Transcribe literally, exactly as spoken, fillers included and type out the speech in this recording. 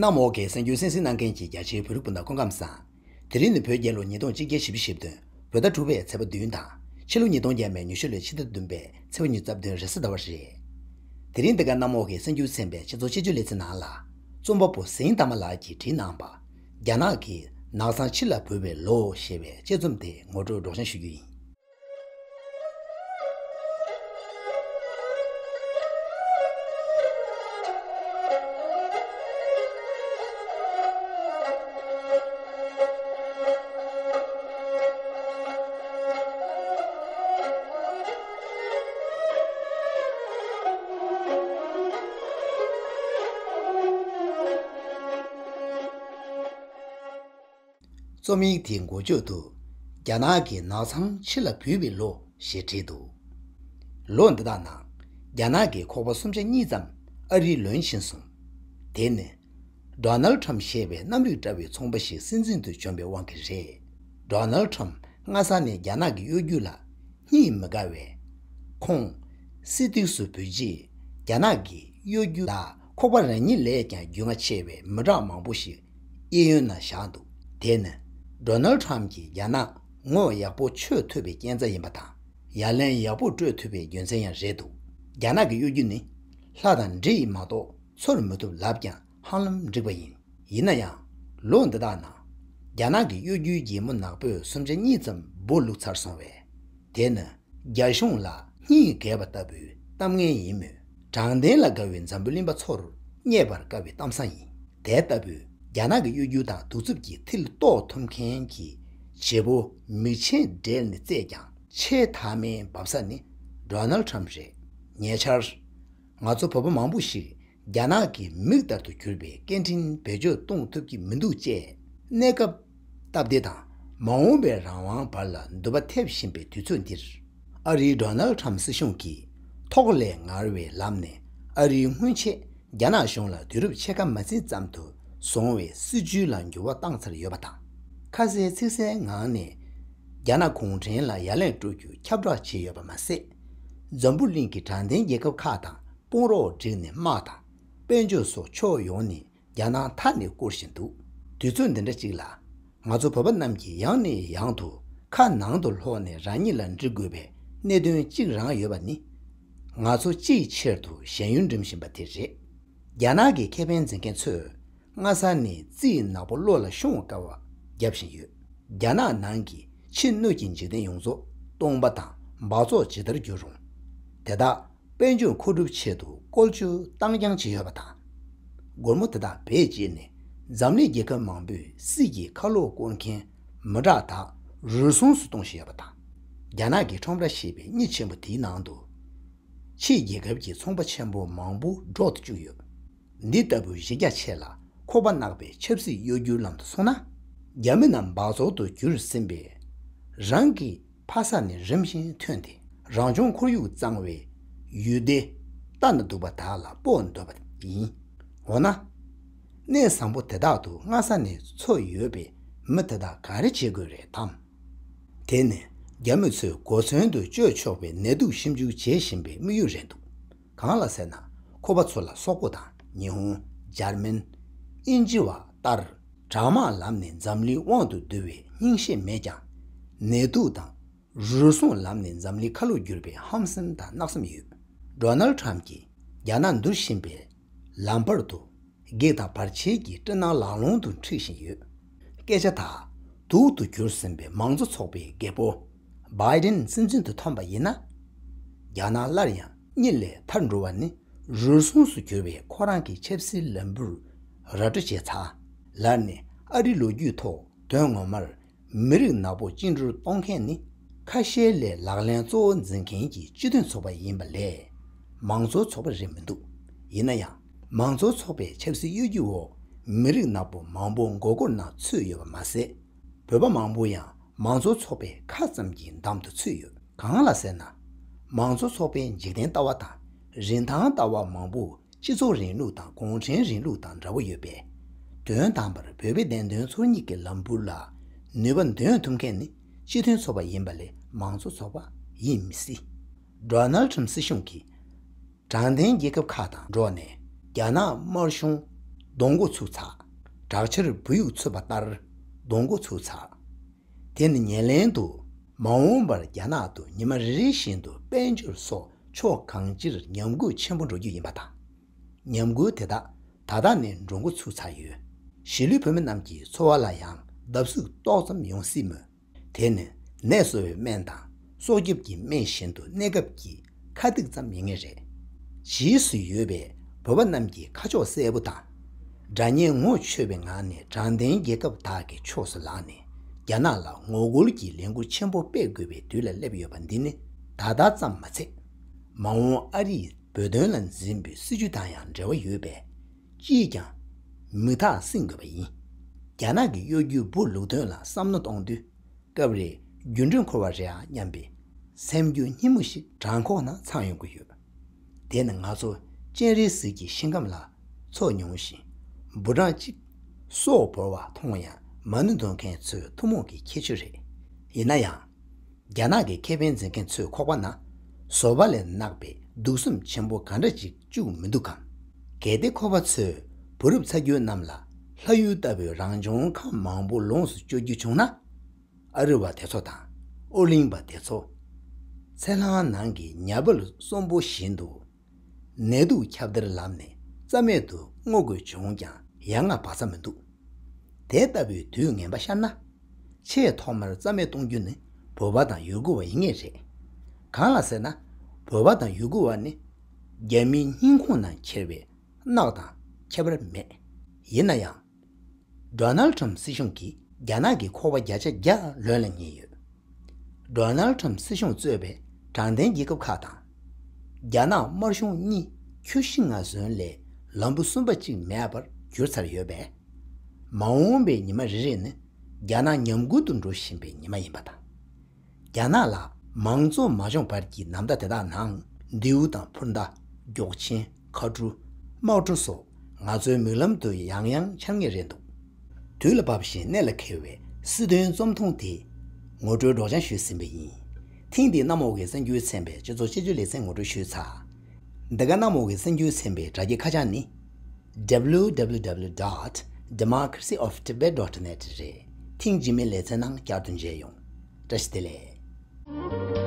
གནམ་འོག་གི་གསར་འགྱུར་གསན་གཟིགས་གནང་མཁན་གྱི་རྒྱ་ཆེའི་བོད་རིགས་སྤུན་ཟླ་སྐུ་ཁམས་བཟང་། དེ་རིང་ནི་བོད་རྒྱལ་ལོ་ཉིས་སྟོང་གཅིག་བརྒྱ་བཞི་བཅུ་ཞེ་བདུན། བོད་ཟླ་དྲུག་པའི་ཚེས་པ་བདུན་དང་། ཕྱི་ལོ་ཉིས་སྟོང་ཉི་ཤུ་ལོའི་ཕྱི་ཟླ་བདུན་པའི་ཚེས་པ་ཉི་ཤུ་རྩ་བདུན་རེས་གཟའ་ཟླ་བ་རེད། དེ་རིང་འདི་ག་གནམ་འོག་གི་གསར་འགྱུར་ཚན་པའི་ཆེད་ཚོགས་དཔྱད་བརྗོད་ལེ་ཚན་ནང་ལ། རྩོམ་པ་པོ་ཟིང་དར་མ་ལགས་ཀྱིས་བྲིས་གནང་པ། རྒྱ་ནག་གིས་ནགས་ཚང་ཕྱི་ལ་བུད་པའི་ལོ་ཞེས་པའི་དཔྱད་རྩོམ་དེ་ངོ་སྤྲོད་སྒྲོག་སྦྱང་ཞུ་རྒྱུ་ཡིན། རྩོམ་ཡིག་དེའི་འགོ་བརྗོད་དུ། རྒྱ་ནག་གི་ནགས་ཚང་ཕྱི་ལ་བུད་པའི་ལོ་ཞེས་བྲིས་འདུག་ལོ་འདི་དག་ནང་རྒྱ་ནག་གི་ཁོག་པ་སུམ་ཆ་གཉིས་ཙམ་ཨ་རིའི་ལོན་ཕྱིན་སོང་། དེ་ནི་ཌོ་ནལ་ཁྲམ་ཞེས་པའི་གནམ་རིག་བཀྲ་བའི་ཚོང་པ་ཞིག་སྲིད་འཛིན་དུ་བྱོན་པའི་དབང་གིས་རེད། ཌོ་ནལ་ཁྲམ་སྔ་ས་ནས་རྒྱ་ནག་གི་གཡོ་སྒྱུ་ལ་སྙིང་མི་དགའ་བས། ཁོང་སྲིད་སྟེགས་སུ་བུད་རྗེས་རྒྱ་ནག་གི་གཡོ་སྒྱུ་ལ་ཁོག་པ་རང་ཉིད་ལས་ཀྱང་རྒྱུས་མངའ་ཆེ་བའི་མི་གྲངས་མང་པོ་ཞིག་གཡས་གཡོན་ན་བཞག་འདུག་དེ་ནི་ཌོ་ནལ་ཁྲམ་གྱིས་རྒྱ་ནག་ངོ་ཡག་པོ་ཆོད་ཐུབ་པའི་རྐྱེན་རྩ་ཡིན་པ་དང་། ཡ་ལན་ཡག་པོ་སྤྲོད་ཐུབ་པའི་རྒྱུ་མཚན་ཡང་རེད་འདུག་རྒྱ་ནག་གི་གཡོ་སྒྱུ་ནི་ལྷ་དང་འདྲེ་ཡིས་མ་གཏོགས་ཚོར་མི་ཐུབ་ལབ་ཀྱང་ཧ་ལམ་འགྲིག་པ་ཡིན། ཡིན་ན་ཡང་། ལོ་འདི་དག་ནང་རྒྱ་ནག་གི་གཡོ་སྒྱུའི་རྒྱལ་མོ་ནག་པོས་སུམ་ཆ་གཉིས་ཙམ་སྦོ་བླུགས་ཚར་སོང་བས། དེ་ནི་རྒྱ་གཞུང་ལ་སྙིང་གས་པ་ལྟ་བུའི་གཏམ་ངན་ཡིན་མོད། དྲང་བདེན་ལ་དགའ་བའི་འཛམ་བུ་གླིང་པ་ཚོར་རྙེད་པར་དཀའ་བའི་གཏམ་བཟང་ཡིན། དེ་ལྟ་བུའི་རྒྱ་ནག་གི་གཡོ་སྒྱུ་དང་གདུག་རྩུབ་ཀྱི་མཐིལ་གཏོགས་ཐུབ་མཁན་གྱི་བྱེད་པོ་མིག་ཆེན་བགྲད་ནས་བཙལ་ཀྱང་ཆེས་ཐ་མའི་འབབ་ས་ནི་ཌོ་ནལ་ཁྲམ་རེད། ཉེ་ཆར། ང་ཚོ་བོད་པ་མང་པོ་ཞིག་རྒྱ་ནག་གི་མིག་ལྟར་དུ་གྱུར་པའི་སྐད་འཕྲིན་བེད་སྤྱོད་གཏོང་ཐུབ་ཀྱི་མི་འདུག་ཅེས་གནས་སྐབས་སྟབས་བདེ་དང་མ་འོངས་པའི་རང་དབང་བར་ལ་འདུན་པ་ཐེབས་བཞིན་པའི་དུས་ཚོད་འདིར། ཨ་རིའི་ཌོ་ནལ་ཁྲམ་སྲིད་གཞུང་གིས་ཐོག་ལས་ངར་བའི་ལམ་ནས་ཨ་རིའི་སྔོན་ཆད་རྒྱ་ནག་གཞུང་ལ་དུས་རབས་ཕྱེད་ཀ་མ་ཟིན་ཙམ་དུ་བཟུང་བའི་སྲིད་ཇུས་ལ་འགྱུར་བ་བཏང་ཚར་ཡོད་པ་དང་། ཁ་གསལ་ཚིག་གསལ་ངང་ནས་རྒྱ་ནག་གུང་ཁྲན་ལ་ཡ་ལན་སྤྲོད་རྒྱུ་ཁྱབ་བསྒྲགས་བྱས་ཡོད་པ་མ་ཟད། འཛམ་བུ་གླིང་གི་དྲང་བདེན་རྒྱལ་ཁབ་ཁག་དང་དཔུང་རོགས་བསྒྲིགས་ནས་དམག་དང་། དཔལ་འབྱོར་སོགས་ཕྱོགས་ཡོངས་ནས་རྒྱ་ནག་མཐའ་ནས་བསྐོར་བཞིན་འདུག་དུས་ཚོད་འདི་འདྲ་གཅིག་ལ། ང་ཚོ་བོད་པ་རྣམས་ཀྱིས་ཡང་ནས་ཡང་དུ་ཁ་ནང་དུ་ལྷོག་ནས་རང་ཉིད་ལ་འདྲི་དགོས་པའི་གནད་དོན་གཅིག་རང་ཡོད་པ་ནི། ང་ཚོ་ཅིའི་ཕྱིར་དུ་ཞེན་ཡུལ་འགྲིམ་བཞིན་པ་དེ་རེད། རྒྱ་ནག་གི་ཁེ་ཕན་འཛིན་མཁན་ཚོས་སྔ་ས་ནས་རྩིས་ནག་པོ་བློ་ལ་ཤོང་དཀའ་བ་རྒྱབ་བཞིན་ཡོད། རྒྱ་ནག་ནང་གི་ཕྱི་སྣོད་ཀྱི་འཇིག་རྟེན་ཡོངས་རྫོགས་སྟོང་པ་དང་འབག་བཙོག་ཇི་ལྟར་འགྱུར་རུང་། དེ་དག་དཔལ་འབྱོར་མཁོ་སྒྲུབ་ཆེད་དུ་བཀོལ་སྤྱོད་བཏང་རྐྱང་བྱས་ཡོད་པ་དང་། སྒོར་མོ་དེ་དག་བེད་སྤྱད་ནས་འཛམ་གླིང་རྒྱལ་ཁབ་མང་པོའི་སྲིད་ཀྱི་ཁ་ལོ་བསྐོར་མཁན་མི་དྲག་དག་རུལ་སུངས་སུ་གཏོང་བཞིན་ཡོད་པ་དང་། རྒྱ་ནག་གི་ཁྲོམ་ར་ཞེས་པའི་གཉིད་ཆེན་པོ་དེའི་ནང་དུ། ཕྱིའི་རྒྱལ་ཁབ་ཀྱི་ཚོང་པ་ཆེན་པོ་མང་པོ་འགྲོ་དུ་བཅུག་ཡོད། འདི་ལྟ་བུའི་གཞི་རྒྱ་ཆེ་ལ་ཁོག་པ་གནག་པའི་ཆབ་སྲིད་གཡོ་སྒྱུའི་ལམ་དུ་སོང་ན། རྒྱ་མི་རྣམས་འབག་བཙོག་ཏུ་གྱུར་ཟིན་པས། རང་གི་ཕ་ས་ནས་རིམ་བཞིན་ཐོན་ཏེ་རང་བྱུང་ཁོར་ཡུག་གཙང་བའི་ཡུལ་སྡེ་ལྟ་ན་སྡུག་པ་དག་ལ་སྤོ་འདོད་པ་ཡིན། འོ་ན། གནས་བཟང་པོ་དེ་དག་ཏུ་སྔ་ས་ནས་འཚོ་ཡོད་པའི་མི་དེ་དག་ག་རེ་བྱེད་དགོས་རེད་དམ། དེ་ནི་རྒྱ་མི་ཚོས་གོ་མཚོན་དུ་སྤྱོད་ཆོག་པའི་ནད་དུག་ཞིབ་འཇུག་བྱེད་བཞིན་པའི་དམིགས་ཡུལ་རེད་འདུག་གང་ལ་ཟེར་ན། ཁོ་པ་ཚོ་ལ་སོག་པོ་དང་ཉི་ཧོང་། འཇར་མན། དབྱིན་ཇི་བ་ལྟར་དྲག་དམག་ལམ་ནས་འཛམ་གླིང་དབང་དུ་བསྡུ་བའི་རྙིང་ཤེད་མེད་ཀྱང་། ནད་དུག་དང་རུལ་སུངས་ལམ་ནས་འཛམ་གླིང་ཁ་ལོ་བསྒྱུར་བའི་ཧམ་སེམས་དང་གནག་སེམས་ཡོད། ཌོ་ནལ་ཁྲམ་གྱིས་རྒྱ་ནག་འདུལ་བཞིན་པའི་ལམ་བར་དུ། བགེགས་དང་བར་ཆད་ཀྱི་སྤྲིན་ནག་ལང་ལོང་དུ་འཁྲིགས་བཞིན་ཡོད། སྐད་ཆ་དག་དུག་ཏུ་གྱུར་ཟིན་པའི་མང་གཙོ་ཚོགས་པའི་རྒད་པོ་བྷའི་ཌེན་སྲིད་འཛིན་དུ་ཐོན་པ་ཡིན་ན། རྒྱ་ནག་སླར་ཡང་གཉིད་ལས་ཐར་འགྲོ་བ་ནི་རུལ་སུངས་སུ་གྱུར་བའི་ཁོ་རང་གི་ཆབ་སྲིད་ལམ་བུར་ར་སྤྲོད་བྱས་ཚར། ལར་ནས་ཨ་རིའི་ལོ་རྒྱུས་ཐོག་དོན་ངོ་མར་མི་རིགས་ནག་པོ་བཅིངས་འགྲོལ་གཏོང་མཁན་ནི་ཁ་ཤས་ལས་ལག་ལེན་གཙོ་བོ་འཛིན་མཁན་གྱི་སྤྱི་མཐུན་ཚོགས་པ་ཡིན་པ་ལས། མང་གཙོའི་ཚོགས་པ་རེད་མི་འདུག་ཡིན་ན་ཡང་། མང་གཙོའི་ཚོགས་པའི་ཆབ་སྲིད་གཡོ་སྒྱུའི་འོག་མི་རིགས་ནག་པོ་མང་པོ་མགོ་སྐོར་ནང་ཚུད་ཡོད་པ་མ་ཟད། བོད་པ་མང་པོ་ཡང་མང་གཙོའི་ཚོགས་པའི་ཁ་ཙམ་གྱི་འདམ་དུ་ཚུད་ཡོད། གང་ལ་ཟེར་ན། མང་གཙོའི་ཚོགས་པའི་འཇིག་རྟེན་ལྟ་བ་དང་རིན་ཐང་ལྟ་བ་མང་པོ་སྤྱི་ཚོགས་རིང་ལུགས་དང་གུང་ཁྲན་རིང་ལུགས་དང་འདྲ་བོ་ཡོད་པས། དོན་དམ་པར་བོད་པའི་བདེན་དོན་འཚོལ་སྙེག་གི་ལམ་བུ་ལ་ནུས་པ་འདོན་ཐུབ་མཁན་ནི་སྤྱི་མཐུན་ཚོགས་པ་ཡིན་པ་ལས་མང་གཙོ་ཚོགས་པ་ཡིན་མི་སྲིད། ཌོ་ནལ་ཁྲམ་སྲིད་གཞུང་གིས་དྲང་བདེན་རྒྱལ་ཁབ་ཁག་དང་འགྲོགས་ནས་རྒྱ་ནག་དམར་གཞུང་ གདོང་མགོ་ཚུགས་ཚར། དྲག་ཆར་བུ་ཡུག་ཚུད་པ་ལྟར་གདོང་མགོ་ཚུགས་ཚར། དེ་ནི་ཉེར་ལེན་དུ་མ་འོངས་པར་རྒྱ་ནག་ཏུ་ཉི་མ་རེ་རེ་བཞིན་དུ་དཔལ་འབྱོར་སོགས་ཕྱོགས་གང་ཅིར་ཉམས་རྒུད་ཆེན་པོ་འགྲོ་རྒྱུ་ཡིན་པ་དང་། ཉམས་རྒུད་དེ་དག་ད་ལྟ་ནས་འགྲོ་འགོ་ཚུགས་ཚར་ཡོད། གཞིས་ལུས་བོད་མི་རྣམས་ཀྱི་འཚོ་བ་ལ་ཡང་བརྡབ་གསིག་ཏོག་ཙམ་ཡོང་སྲིད་མོད། དེ་ནི་ནད་གསོ་བའི་སྨན་དང་སྲོག་སྐྱོབ་ཀྱི་སྨན་བཞིན་དུ་གནས་སྐབས་ཀྱི་ཁ་ཐུག་ཙམ་ཡིན་ངེས་རེད། རྗེས་སུ་ཡོད་པའི་བོད་པ་རྣམས་ཀྱི་ཁ་ཕྱོགས་གསལ་པོ་དང་། དགྲ་གཉེན་ངོ་འཕྱོད་པའི་ངང་ནས་དྲང་བདེན་རྒྱལ་ཁབ་དག་གི་ཕྱོགས་སུ་ལངས་ནས་རྒྱ་ནག་ལ་ངོ་རྒོལ་གྱི་ལས་འགུལ་ཆེན་པོ་སྤེལ་དགོས་པའི་དུས་ལ་སླེབས་ཡོད་པ་འདི་ནི་ད་ལྟ་ཙམ་མ་ཚད། མ་འོངས་ཨ་རིས་བོད་དོན་ལ་འཛིན་པའི་སྲིད་བྱུས་དང་ཡང་འབྲེལ་བ་ཡོད་པས། ཅིས་ཀྱང་མུ་མཐའ་སྲིང་དགོས་པ་ཡིན། རྒྱ་ནག་གི་གཡོ་སྒྱུའི་འབུ་བླུག་དོན་ལ་བསམ་བློ་གཏོང་དུས། སྐབས་རེ་རྒྱུ་འབྲས་འཁོར་བ་རེད་ཨ་སྙམ་པའི་སེམས་འགྱུ་སྙི་མོ་ཞིག་བྲང་ཁོག་ན་འཚང་ཡོང་གི་ཡོད། དེ་ནི་ང་ཚོ་སྤྱན་རས་གཟིགས་ཀྱི་ཞིང་ཁམས་ལ་འཚོ་མྱོང་ཞིང་། འབུ་སྦྲང་གཅིག་སྲོག་བོར་བ་མཐོང་ཡང་མ་ཎི་འདོན་མཁན་ཚོའི་ཐུན་མོང་གི་ཁྱད་ཆོས་རེད། ཡིན་ན་ཡང་། རྒྱ་ནག་གི་ཁེ་ཕན་འཛིན་མཁན་ཚོའི་ཁོག་པ་ན་བཟོད་པ་ལས་གནག་པའི་སྡུག་སེམས་ཆེན་པོ་ག་འདྲ་ཅིག་བཅུག་མི་འདུག་གམ། གལ་ཏེ་ཁོ་པ་ཚོས་བུ་རབས་ཚ་རྒྱུད་རྣམས་ལ་ལྷ་ཡུལ་ལྟ་བུའི་རང་བྱུང་ཁམས་མང་པོ་ལོངས་སུ་སྤྱོད་རྒྱུ་བྱུང་ན། ཨ་རི་བ་དེ་ཚོ་དང་ཨོ་གླིང་པ་དེ་ཚོ། ཚེ་ལྷང་ནང་གི་ཉ་སྦལ་གསོན་པོ་བཞིན་དུ། ནད་དུག་ཁྱབ་གདལ་ལམ་ནས་རྩ་མེད་དུ་སྔོག་དགོས་བྱུང་ཀྱང་ཡ་ང་བག་ཚ་མི་འདུག་དེ་ལྟ་བུའི་དུས་ངན་པ་ཤར་ན། ཆེས་ཐོག་མར་རྩ་མེད་གཏོང་རྒྱུ་ནི་བོད་པ་དང་ཡུ་གུར་བ་ཡིན་ངེས་རེད། གང་ལ་ཟེར་ན། བོད་པ་དང་ཡུ་གུར་བ་ནི་རྒྱ་མིའི་སྙིང་ཁོང་ནང་འཁྱེར་བའི་རྣག་དང་ཁྱད་པར་མེད། ཡིན་ན་ཡང་། ཌོ་ནལ་ཊམ་སྲིད་གཞུང་གིས་རྒྱ་ནག་གི་ཁོག་པ་བརྒྱ་ཆ་བརྒྱ་ལོན་ལ་ཉེ་ཡོད། ཌོ་ནལ་ཊམ་སྲིད་གཞུང་གཙོས་པའི་དྲང་བདེན་རྒྱལ་ཁབ་ཁག་དང་། རྒྱ་ནག་དམར་གཞུང་གཉིས་ཁྱོད་ཤི་ང་གསོན་ལས་ལམ་བུ་གསུམ་པ་གཅིག་མེད་པར་གྱུར་ཚར་ཡོད་པས། མ་འོངས་པའི་ཉི་མ་རེ་རེ་ནི་རྒྱ་ནག་ཉམས་རྒུད་དུ་འགྲོ་བཞིན་པའི་ཉི་མ་ཡིན་པ་དང་། རྒྱ་ནག་ལ་མང་གཙོ་མ་བྱུང་བར་གྱི་ནམ་ཟླ་དེ་དག་ནང་། མདེའུ་དང་འཕུར་མདའ། མགྱོགས་ཆེན། མཁའ་གྲུ། དམག་གྲུ་སོགས་ང་ཚོའི་མིག་ལམ་དུ་ཡང་ཡང་འཆར་ངེས་རེད་འདུག་དུས་ལ་བབ་བཞིན་གནད་ལ་འཁེལ་བའི་སྲིད་དོན་རྩོམ་ཐུང་དེ་ངོ་སྤྲོད་སྒྲོག་སྦྱང་ཞུས་ཟིན་པ་ཡིན། ཐེངས་འདིའི་གནམ་འོག་གི་གསར་འགྱུར་ཚན་པའི་སྤྱི་ཚོགས་དཔྱད་བརྗོད་ལེ་ཚན་ངོ་སྤྲོད་ཞུས་ཚར། འདི་ག་གནམ་འོག་གི་གསར་འགྱུར་ཚན་པའི་དྲ་རྒྱའི་ཁ་བྱང་ནི། W W W dot democracy of tibet dot net རེད། ཐེངས་རྗེས་མའི་ལེ་ཚན་ནང་བསྐྱར་དུ་མཇལ་ཡོང་། བཀྲ་ཤིས་བདེ་ལེགས།